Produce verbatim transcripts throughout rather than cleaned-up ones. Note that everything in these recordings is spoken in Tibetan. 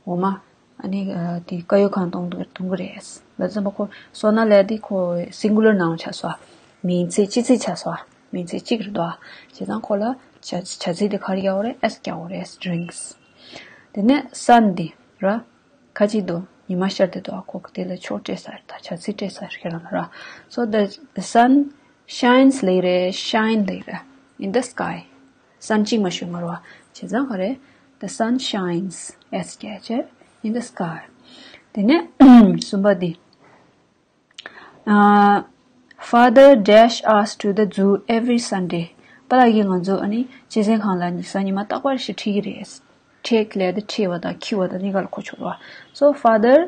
འོ་མ། ཨ་ནི་དེ་དཀར་ཡོལ་གང་གཏོང་གཏོང་གི་རེད། ལབ་ཙམ་པ་ཁོ་སོ་ན་ལས་དེ་ཁོ་singular noun ཆགས་སོ། མིང་ཚིག་སྤྱི་ཚིག་ཆགས་སོ། མིང་ཚིག་གཅིག་རེད་དོ། བྱས་ཙང་ཁོ་ལ་བྱ་བྱ་ཚིག་དེ་ག་རེ་རྒྱག་དགོས་རེད། S རྒྱག་དགོས་རེད། Drinks། དེ་ནས་sun དེ་ར། ཁ་ཅིག་འདུག་ཉི་མ་ཤར་དེ་འདུག་ཁོ་དེ་ལ་ཕྱོགས་སྤྲད་ས་རེད་ད། བྱ་ཚིག་སྤྲད་ས་རེད་ཁྱེད་རང་ལ་ར། So the the sun shines ལབ་རེད། Shine ལབ་རེད། In the sky། sun གཅིག་མ་ཞུ་མ་རོ། བྱས་ཙང་ག་རེད། The sun shines S རྒྱག་བྱས། In the sky། དེ་ནས་གསུམ་པ་འདི། Father dash us to the zoo every Sunday། པཱ་ལགས་ཀྱིས་ང་ཚོ་ཨ་ནི་གཅན་གཟན་ཁང་ལ་ཉི་གཟའ་ཉི་མ་རྟག་པར་ཞིག་ཁྲིད་ཀྱི་རེད། take ལབ་དེ་ཁྲིད་པ་དང་འཁྱིད་པ་དང་གཉིས་ཀ་ལ་གོ་ཆོག་རོ། So father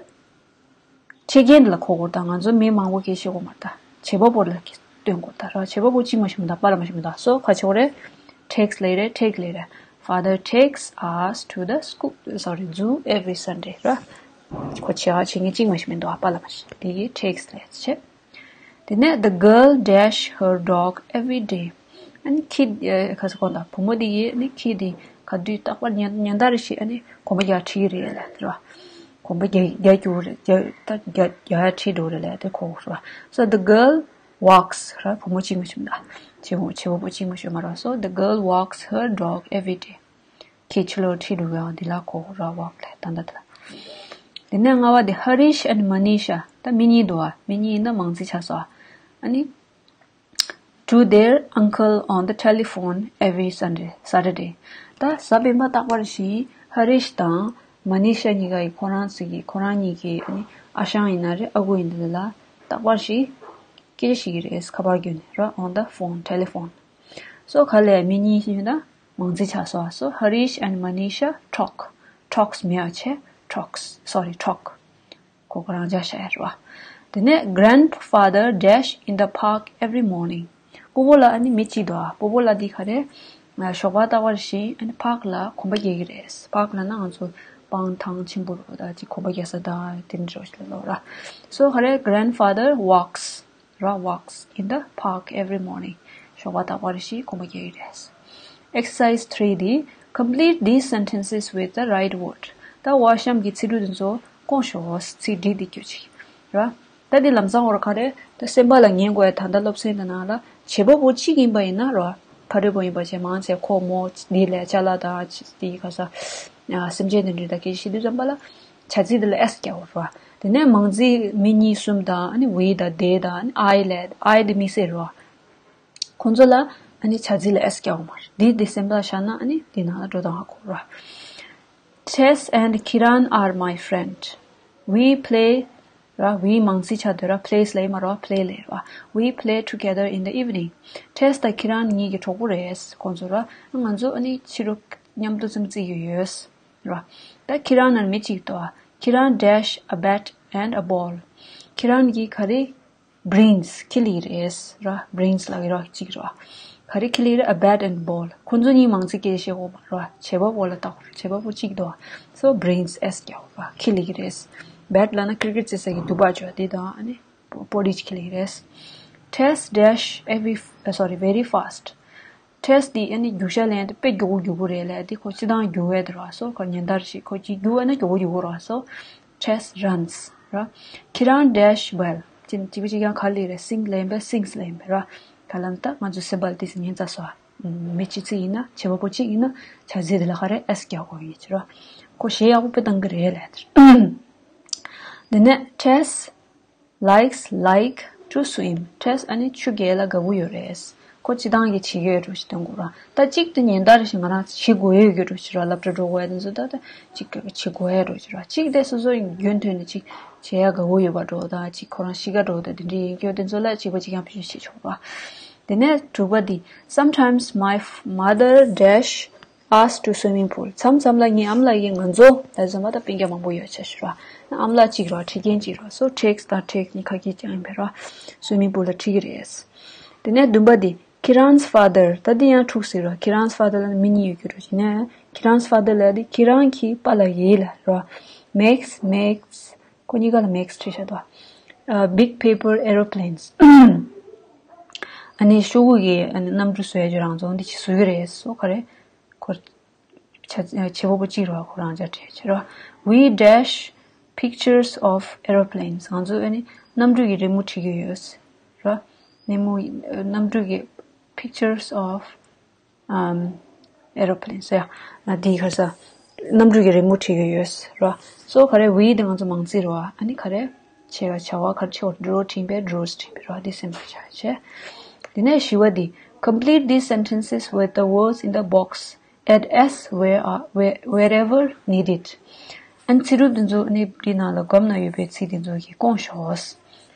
ཁྲིད་མཁན་འདི་ལ་གོ་དགོས་དང་། ང་ཚོ་མི་མང་པོ་སྐད་ཆ་བཤད་དགོས་མ་རེད་ད། བྱེད་པ་པོ་ལ་སྟོན་དགོས་ད་ར། བྱེད་པ་པོ་གཅིག་མ་ཞིག་མི་འདུག་པཱ་ལགས་མ་ཞིག་མི་འདུག So ག་ཆོག་རེད། takes ལབ་རེད། take ལབ་རེད། Father takes us to the school, sorry, zoo every Sunday ར། ཁོ་བྱེད་ཨ་བྱེད་མཁན་གཅིག་མ་ཞིག་མི་འདུག་པཱ་ལགས་མ་ཞིག་དེ་གི་takes ལབ་བྱེད། དེ་ནས་the girl dash her dog every day། ཨ་ནི་ཁྱི་ཨ་ག་ཟེར་གོ་ད། བུ་མོ་དེ་ཡིས་ཨ་ནི་ཁྱི་དེ་ག་དུས་རྟག་པར་ཉིན་ཉིན་ལྟར་ཞིག་ཨ་ནི་གོམ་པ་རྒྱག་ཁྲིད་ཀྱི་རེད་ལབ་དེ་ར། གོམ་པ་རྒྱག་རྒྱག་རྒྱུ་རེད། རྒྱག་ད་རྒྱག་རྒྱག་ཡ་ཁྲིད་འགྲོ་རེད་ལབ་དེ་གོ་ར། So the girl walks ར། བུ་མོ་གཅིག་མ་ཞིག་མ་ར། བྱེད་པོ་བྱེད་པོ་བུ་གཅིག་མ་ཞིག་མ་ར། So the girl walks her dog every day། ཁྱི་ཕྱི་ལོགས་ཁྲིད་འགྲོ་གི་ཡང་འདི་ལ་གོ་ར། walk ལབ་ད་ལྟ་དེ་ལ། དེ་ནས་ལྔ་པ་དེ་Harish and Manisha ད་མི་གཉིས་འདུག་ཨ། མི་གཉིས་ཡིན་ན་མང་ཚིག་ཆགས་སོ། ཨ་ནི། to their uncle on the telephone every Sunday, Saturday. ད་གཟའ་སྤེན་པ་རྟག་པར་ཞིག་ཧ་རིཤ་དང་མ་ནི་ཤ་གཉིས་ཀ་ཡིས་ཁོ་རང་ཚོ་གི་ཁོ་རང་གཉིས་ཀྱི་ཨ་ནི་ཨ་ཞང་ཡིན་ན་རེད། ཨ་ཁུ་ཡིན་ན་རེད་ལ་རྟག་པར་ཞིག་སྐད་ཆ་བཤད་ཀྱི་རེད། ཁ་པར་བརྒྱུད་ནས་ར། on the phone, telephone. So ག་ལས་མི་གཉིས་ཡིན་ན་མང་ཚིག་ཆགས་སོ། So Harish and Manisha talk. talks མེད་པ་བྱས། talks, sorry, talk. ཁོ་ཁོ་རང་འཇགས་བྱས་རེད་བ། དེ་ནས་grandfather dash in the park every morning. སྤོ་བོ་ལགས་ཨ་ནི་མི་གཅིག་འདུག་ཨ། སྤོ་བོ་ལགས་འདི་ག་རེ། ཞོགས་པ་རྟག་པར་ཞིག་ཨ་ནི་park ལ་གོམ་པ་རྒྱག་གི་རེད། park ལབ་ན་ང་ཚོ་སྤང་ཐང་ཆེན་པོ་རུ་ད་ཅིག་གོམ་པ་རྒྱག་ས་དང་དེ་འདྲ་ཞིག་ལ་ལབ་ར། So ག་རེ། grandfather walks ར། walks in the park every morning. ཞོགས་པ་རྟག་པར་ཞིག་གོམ་པ་རྒྱག་གི་རེད། Exercise three འདི། Complete these sentences with the right word. ད་འོག་གཤམ་གྱི་ཚིག་འབྲུ་འདི་ཚོ་སྐོང་ཤོག་ཚིག་སྒྲིག་འདི་སྐྱོ་ཅིག་ར། ད་འདི་ལམ་སང་འོར་ག་རེ། ད་སེམས་པ་ལ་ངེས་དགོས་ཡ། ད་ལྟ་སློབ་ཚན་དེ་ནང་ལ་བྱེད་པ་པོ་གཅིག་ཡིན་པ་ཡིན་ན་ར། ཕ་རོལ་པོ་ཡིན་པ་བྱས་མང་ཆེ་ཁོ་མོ་འདི་ལས་ཅ་ལག་དང་འདི་ག་ས། སེམས་ཅན་དེ་འདྲའི་ད་སྐད་ཆ་བཤད་དུས་ཙམ་པ་ལ། བྱ་ཚིག་དེ་ལ་S རྒྱག་དགོས་ར། དེ་ནས་མང་ཚིག་མི་གཉིས་གསུམ་དང་ཨ་ནི་we དང་they དང་ཨ་ནི་I ལས་I དེ་དམིགས་བསལ་ར། ཁོང་ཚོ་ལ་ཨ་ནི་བྱ་ཚིག་ལ་S རྒྱག་དགོས་མ་རེད། འདི་འདི་སེམས་པ་ལ་བཞག་ན་ཨ་ནི་འདི་ནང་ལ་འགྲོ་སྟངས་ཧ་གོ་ར། Tess and Kiran are my friend. We play ར། we མང་ཚིག་ཆགས་སྡོད་ར། plays ལབ་ཡོད་མ་རེད་བ། play ལབ་ར། We play together in the evening. Tess དང་Kiran གཉིས་ཀྱི་གྲོགས་པོ་རེད། ཁོང་ཚོ་ར། ང་ཚོ་ཨ་ནི་ཕྱི་དྲོ་མཉམ་དུ་རྩེད་མོ་རྩེ་གི་ཡོད་ར། ད་Kiran ནང་མི་གཅིག་འདུག་ཨ། Kiran dash a bat and a ball. Kiran གྱིས་ག་རེ། brings ཁྱེར་ལེ་རེད་ར། brings ལབ་ཀྱི་ར་གཅིག་ར། ག་རེ་ཁྱེར་ལེ་རེད། a bat and ball. ཁོང་ཚོ་གཉིས་མང་ཚིག་སྐད་བཤད་དགོས་མ་རེད་བ། བྱེད་པ་པོ་ལ་བལྟ་དགོས་རེད། བྱེད་པ་པོ་གཅིག་འདུག་ཨ། So brings S རྒྱག་དགོས་ར། ཁྱེར་ལེ་གི་རེད། bat ལབ་ན་cricket རྩེ་ས་གི་དུ་བ་ཅོ་དེ་དང་ཨ་ནི་པོ་ལི་ཅིག་ཁྱེར་ལེ་གི་རེད། Tess dash every, uh, sorry, very fast. Tess འདི་ཨ་ནི་རྒྱུག་ཤར་ལེན་དེ་དཔེ་མགྱོགས་པོ་མགྱོགས་པོ་རེད་ལབ་དེ་ཁོ་སྤྱི་བཏང་རྒྱུག་ཡས་དེ་ར། So ཁོ་ཉིན་ལྟར་ཞིག་ཁོ་གཅིག་རྒྱུག་ཡས་ན་མགྱོགས་པོ་མགྱོགས་པོ་ར། So Tess runs ར། Kiran dash well. ཅིག་ཅིག་པ་ཅིག་ཡང་ག་ལེ་རེད། sing ལེན་པས་sings ལེན་པས་ར། ག་ལ་ད་ང་ཚོ་སེམས་པ་ལ་ཏིས་ཉན་ཙ་སོ། མི་གཅིག་ཚིག་ཡིན་ན་བྱེད་པ་པོ་གཅིག་ཡིན་ན་བྱ་ཚིག་དེ་ལ་ག་རེ་S རྒྱག་དགོས་ཡིན་ཅི་ར། ཁོ་གཞས་ཡག་པོ་དཔེ་བཏང་གི་རེད་ལབ་དེ། དེ་ནས་Tess likes like to swim. Tess ཨ་ནི་ཆུ་རྐྱལ་ལ་དགའ་པོ་ཡོད་རེད། ཁོ་སྤྱི་བཏང་གི་བྱེད་ཀྱི་ཡོད་འགྲོ་ཞིག་སྟོན་དགོས་ར། ད་གཅིག་དེ་ཉིན་ལྟར་ཞིག་ང་རང་བྱེད་དགོས་ཡོད་ཀྱི་འགྲོ་ཞིག་ར། སློབ་གྲྭ་འགྲོ་དགོས་ཡ་དེ་ཚོ་ད་ད་གཅིག་བྱེད་དགོས་ཡ་འགྲོ་ཞིག་ར། གཅིག་དེ་སོ་སོ་རྒྱུན་མཐུད་ནས་གཅིག་བྱེད་ཡ་དགའ་པོ་ཡོད་པ་འགྲོ་དང་། གཅིག་ཁོ་རང་གཤིས་ཀ་འགྲོ་དང་དེ་འདྲའི་ཡིན་སྐྱོ་དེ་ཚོ་ལ་གཅིག་པ་གཅིག་རྐྱང་བེད་སྤྱོད་བྱེད་ཆོག་ར། དེ་ནས་དྲུག་པ་འདི། Sometimes my f- mother dash us to swimming pool. མཚམས་མཚམས་ལ་ངའི་ཨ་མ་ལགས་ཀྱིས་ང་ཚོ་ད་ཚོད་མ་ད་སྤུན་ཀྱག་མང་པོ་ཡོད་ཆ་ཞིག་ར། ཨ་མ་ལགས་གཅིག་ར། ཁྲིད་མཁན་གཅིག་ར། So takes དང་take གཉིས་ཁ་གྱེས་ཀྱང་ཡིན་པས་ར། swimming pool ལ་ཁྲིད་ཀྱི་རེད། དེ་ནས་བདུན་པ་འདི། Kiran's father. ད་འདི་ཡང་འཁྲུག་སྲིད་ར། Kiran's father ལ་མི་གཉིས་ཡོད་རྒྱུ་ར་ཞིག་ནས། Kiran's father ལ་འདི་ཁྱེད་རང་གི་པཱ་ལགས་ཀྱི་ལ་ར། makes makes ཁོ་གཉིས་ཀ་ལ་makes བྲིས་བཞག་འདུག་ཨ། big paper aeroplanes. ཨ་ནི་ཤོག་གུ་གི་ཨ་ནི་གནམ་གྲུ་བཟོ་ཡ་ཅིག་རང་བཙོང་འདི་ཅིག་བཟོ་གི་རེད། སོ་ག་རེ། ཁོ་ བྱ་བྱེད་པ་པོ་གཅིག་རེད་བ། ཁོ་རང་འཇགས་བྲིས་བྱས་རེད་བ། We dash pictures of aeroplanes. ང་ཚོ་ཨ་ནི་གནམ་གྲུ་ཡི་རི་མོ་བྲིས་ཀྱི་ཡོད་རེད་བ། གནས་མོ་གནམ་གྲུ་གི pictures of um, aeroplanes. ཡ། ཨ་དེའི་ཁ་ས་གནམ་གྲུ་གི་རི་མོ་བྲིས་ཀྱི་ཡོད་རེད་བ། So ག་རེ། We དེ་ང་ཚོ་མང་ཚིག་རེད་བ། ཨ་ནི་ག་རེ། བྱེད་པ་བྱ་བ་ག་རེ་བྱེད་པ། draw བྲིས་པས་draws བྲིས་པས་རེད་བ། དེ་སེམས་པ་བྱ་བྱས། དེ་ནས་བཞི་པ་དེ། Complete these sentences with the words in the box. Add s where, where, wherever needed. ཨ་ནི་ཚིག་གྲུབ་དེ་ཚོ་ཨ་ནི་འདི་ནང་ལ་སྒོམ་ན་ཡོད་པའི་ཚིག་དེ་ཚོ་གི་སྐོང་ཤོག་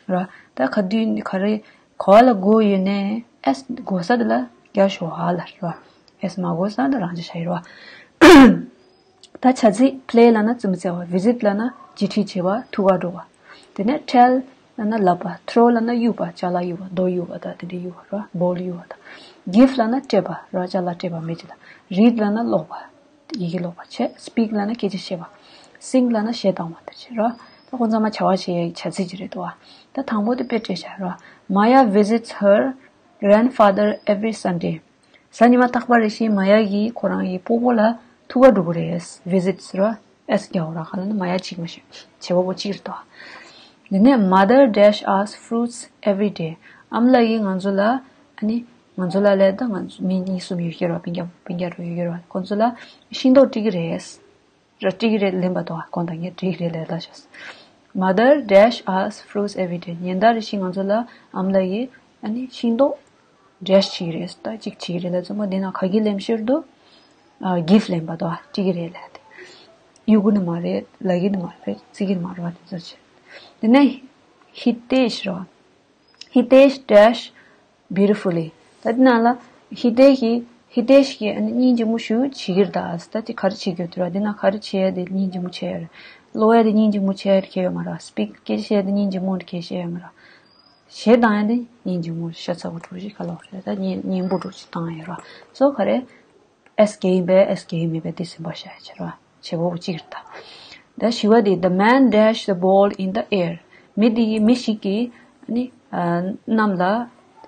ར། ད་ག་དུས་ག་རེ་ག་བ་ལ་དགོས་ཡོད་ནའི་s དགོས་ས་དེ་ལ་རྒྱག་ཤོག་ཨ་ལ་ར། s མ་དགོས་ས་ད་རང་ཅག་བྱ་ཡི་ར། ད་བྱ་ཚིག་play ལབ་ན་རྩེད་མོ་རྩེ་བ། visit ལབ་ན་བརྗེད་ཁྲིད་བྱེད་པ། ཐུགས་ཁ་འགྲོ་བ། དེ་ནས་tell ལབ་ན་ལབ་པ། throw ལབ་ན་གཡུག་པ། ཅ་ལག་གཡུག་པ། རྡོ་གཡུག་པ་དང་དེ་འདྲ་གཡུག་པ་ར། ball གཡུག་པ་དང་། give ལབ་ན་སྤྲད་པ་ར། ཅ་ལག་སྤྲད་པ་མི་གཅིག་ལ། read ལབ་ན་ཀློག་པ། ཡི་གེ་ཀློག་པ་བྱས། speak ལབ་ན་སྐད་ཆ་བཤད་པ། sing ལབ་ན་གཞས་གཏོང་བ་དེ་བྱས་ར། ད་ཁོང་ཚང་མ་བྱ་བ་བྱེད་ཡག་གི་བྱ་ཚིག་ཅིག་རེད་འདུག་ཨ། ད་དང་པོ་དེ་དཔེ་སྤྲད་བྱ་ར། Maya visits her grandfather every Sunday. གཟའ་ཉི་མ་རྟག་པར་རེ་བཞིན་མ་ཡ་གིས་ཁོ་རང་གི་སྤོ་བོ་ལ་ཐུག་ག་འགྲོ་གི་རེད། visits ར། s རྒྱག་ར། ག་ལ་ནི་མ་ཡ་གཅིག་མ་ཤེས་བྱེད་པ་པོ་གཅིག་རེད་དོ། དེ་ནས་mother dash us fruits every day. ཨ་མ་ལགས་ཀྱིས་ང་ཚོ་ལ་ཨ་ནི་ང་ཚོ་ལ་ལས་ད་ང་ཚོ་མི་གཉིས་གསུམ་ཡོད་ཀྱི་རེད་བ། སྤུན་ཀྱག་སྤུན་ཀྱག་རུ་ཡོད་ཀྱི་རེད་བ། ཁོ་ཚོ་ལ་ཤིང་ཏོག་སྤྲད་ཀྱི་རེད། ར་སྤྲད་ཀྱི་རེད་ལབ་པ་དང་། ཁོང་ད་ངས་སྤྲད་ཀྱི་རེད་ལབ་ད་ཤག Mother dash us fruits every day. ཉིན་ལྟར་རེ་བཞིན་ང་ཚོ་ལ་ཨ་མ་ལགས་ཀྱིས་ཨ་ནི་ཤིང་ཏོག་dash བྱེད་ཀྱི་རེད། ད་གཅིག་བྱེད་ཀྱི་རེད་ལབ་ཙམ་པ། འདི་ན་ག་གི་ལན་ཤོར་འདུག་ཨ། give ལབ་པ་དང་སྤྲད་ཀྱི་རེད་ལབ་སྟེ། གཡུག་གི་ནི་མ་རེད། ལབ་ཀྱི་ནི་མ་རེད། རྩེད་ཀྱི་ནི་མ་རེད་བ། དེ་ཚོ་བྱེད། དེ་ནས་Hitesh ར། Hitesh dash beautifully. ད་དེ་ནང་ལ་Hitesh གིས་Hitesh གིས་ཨ་ནི་སྙིང་རྗེ་མོ་ཞེ་པོ་བྱེད་ཀྱི་རེད་ད། ད་དེ་ག་རེ་བྱེད་ཀྱི་ཡོད་དེ་ར། དེ་ན་ག་རེ་བྱེད་ཡ་དེ་སྙིང་རྗེ་མོ་བྱེད་ཡ་རེད། ཀློག་ཡ་དེ་སྙིང་རྗེ་མོ་བྱེད་ཡ་རེད་ཁྱད་ཡོད་མ་རེད། speak སྐད་ཆ་བཤད་ཡ་དེ་སྙིང་རྗེ་མོ་རེད་ཁྱད་བཤད་ཡོད་མ་རེད། གཞས་གཏོང་ཡ་དེ་སྙིང་རྗེ་མོ་རེད། ཤ་ཚ་པོ་འདྲ་ཞིག་ག་ལོག་རེད། ད་སྙན་སྙན་པོ་འདྲ་ཞིག་བཏང་ཡ་ར། སོ་ག་རེ། s རྒྱག་ཡིན་པས་s རྒྱག་ཡིན་མིན་པས་དེ་སེམས་པ་བཞག་ཡ་བྱེད་ར། བྱེད་པ་པོ་གཅིག་རེད་ད། ད་བཞི་པ་དེ། The man dash the ball in the air. མི་དེ་ཡིས་མི་ཞིག་གིས་ནི་ཨ་གནམ་ལ་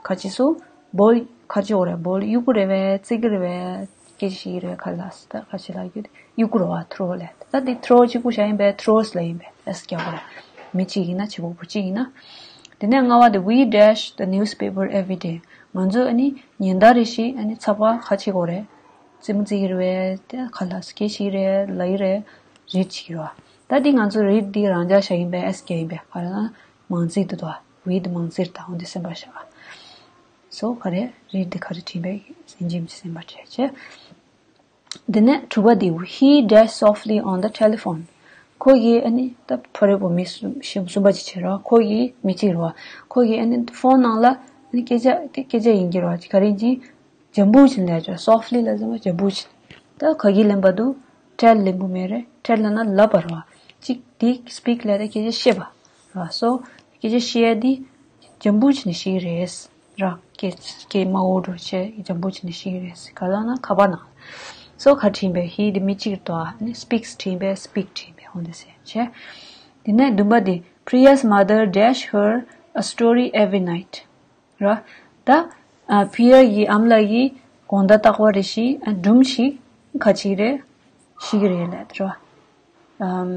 ག་ཅི་སུ་ball ག་ཅི་འོ་རེད། ball གཡུག་གི་རེད་པས། རྩེད་ཀྱི་རེད་པས། སྐད་ཆ་བཤད་ཀྱི་རེད་པས། ག་ལ་སི་ད་ག་ཅི་ལ་གཡུག་གཡུག་གི་རེད་བ། throw ལབ། ད་དེ་throw གཅིག་པུ་བཞག་ཡིན་པས་throws ལབ་ཡིན་པས་s རྒྱག་གི་རེད། མི་གཅིག་ཡིན་ན་བྱེད་པ་པོ་གཅིག་ཡིན་ན། དེ་ནས་ལྔ་པ་དེ། We dash the newspaper every day. ང་ཚོས་ཨ་ནི་ཉིན་ལྟར་རེ་བཞིན་ཨ་ནི་ཚགས་པར་ག་བྱེད་གི་རེད། རྩེད་མོ་རྩེ་གི་རེད་པས། དེ་ག་ལ་སི་སྐད་བཤད་ཀྱི་རེད། ལབ་ཀྱི་རེད། read བྱེད་ཀྱི་རེད་བ། ད་འདི་ང་ཚོ་read འདི་རང་འཇགས་བཞག་ཡིན་པས་s རྒྱག་ཡིན་པས། ག་རེ་ན་མང་ཚིག་འདུག་དོ། we འདི་མང་ཚིག་རེད་ད། འོ་འདི་སེམས་པ་བཞག་སོ་ག་རེ། read འདི་ག་རེ་བྲིས་པས་ཟིན་གྱི་མི་སེམས་པ་བྱས་བྱས། འདི་ནས་དྲུག་པ་འདི། He dash softly on the telephone. ཁོ་གིས་ཨ་ནི་ད་ཕ་རོལ་པོ་མི་གསུམ་གསུམ་པ་ཅིག་བྱས་རོགས། ཁོ་གིས་མི་གཅིག་རོགས། ཁོ་གིས་ཨ་ནི་ཕོན་ནང་ལ་ཨ་ནི་སྐད་ཆ་དེ་སྐད་ཆ་ཡིན་གྱི་རོགས། ག་རེ་ཡིན་གྱི། འཇམ་པོ་བྱས་ནས་ལབ་ཀྱི་རོགས། softly ལབ་ཙམ་པ་འཇམ་པོ་བྱས་ནས། ད་ག་གིས་ལན་པ་འདུག tell ལན་པོ་མེད་རེད། tell ལབ་ན་ལབ་པ་རོགས། གཅིག་དེ་speak ལབ་ད་སྐད་ཆ་བཤད་པ་རོགས། སོ་སྐད་ཆ་བཤད་ཡ་དེ་འཇམ་པོ་བྱས་ནས་བཤད་ཀྱི་རེད། ར། སྐད་སྐད་དམའ་བོ་འདྲ་བྱས་འཇམ་པོ་བྱས་ནས་བཤད་ཀྱི་རེད། ག་ལབ་ན་ཁ་པར་ནང་། སོ་ག་བྲིས་པས། he དེ་མི་གཅིག་རེད་དོ། ཨ་ནི་speaks བྲིས་པས་speak བྲིས་པས། འོ་འདི་ཟེར་བྱས། དེ་ནས་བདུན་པ་དེ། Priya's mother dash her a story every night. ར། ད་ཨ་པི་ཡ་གི་ཨ་མ་ལགས་ཀྱིས་དགོང་དག་རྟག་པར་རེ་བཞིན་ཨ་སྒྲུང་ཞིག་ག་བྱེད་ཀྱི་རེད། བཤད་ཀྱི་རེད་ལབ་ར། ཨམ།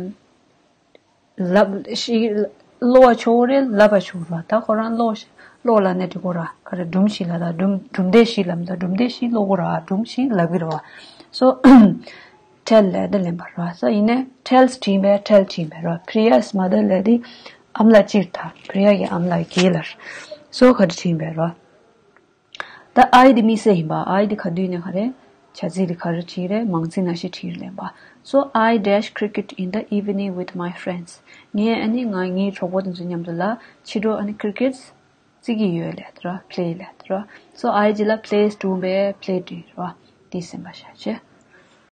ལབ་ཞིག་ཀློག་པ་ཆོག་རེད། ལབ་པ་ཆོག་ར། ད་ཁོ་རང་ཀློག་ཀློག་ལབ་ནས་འགྲིག་གོ་ར། ག་རེ་སྒྲུང་ཞིག་ལབ་ད་སྒྲུང་སྒྲུང་དེབ་ཞིག་ལབ་ད་སྒྲུང་དེབ་ཞིག་ཀློག་གོ་ར། སྒྲུང་ཞིག་ལབ་ཀྱི་རེད་བ། སོ་tell ལབ་དེ་ལེན་པ་ར། སོ་ཡིན་ནའི་tells བྲིས་པས་tell བྲིས་པས་ར། Priya's mother ལབ་དེ་ཨ་མ་ལགས་གཅིག་ད་པི་རི་ཡ་གི་ཨ་མ་ལགས་གཅིག་ལབ། སོ་ག་རེ་བྲིས་པས་ར། ད་I དེ་དམིགས་བསལ་ཡིན་པ། I དེ་ག་དུས་ནས་ག་རེ། བྱ་ཚིག་དེ་ག་རེ་བྲིས་རེད། མང་ཚིག་ནང་བཞིན་བྲིས་ལེན་པ། So I dash cricket in the evening with my friends. ངས་ཨ་ནི་ང་ངའི་གྲོགས་པོ་དེ་ཚོ་མཉམ་དུ་ལ་ཕྱི་དྲོ་ཨ་ནི་cricket རྩེ་གི་ཡོད་ལབ་ར། play ལབ་ར། So I རྗེས་ལ་plays སྒྲུང་པས་play བྲིས་ར། དེ་སེམས་པ་བཞག་བྱས།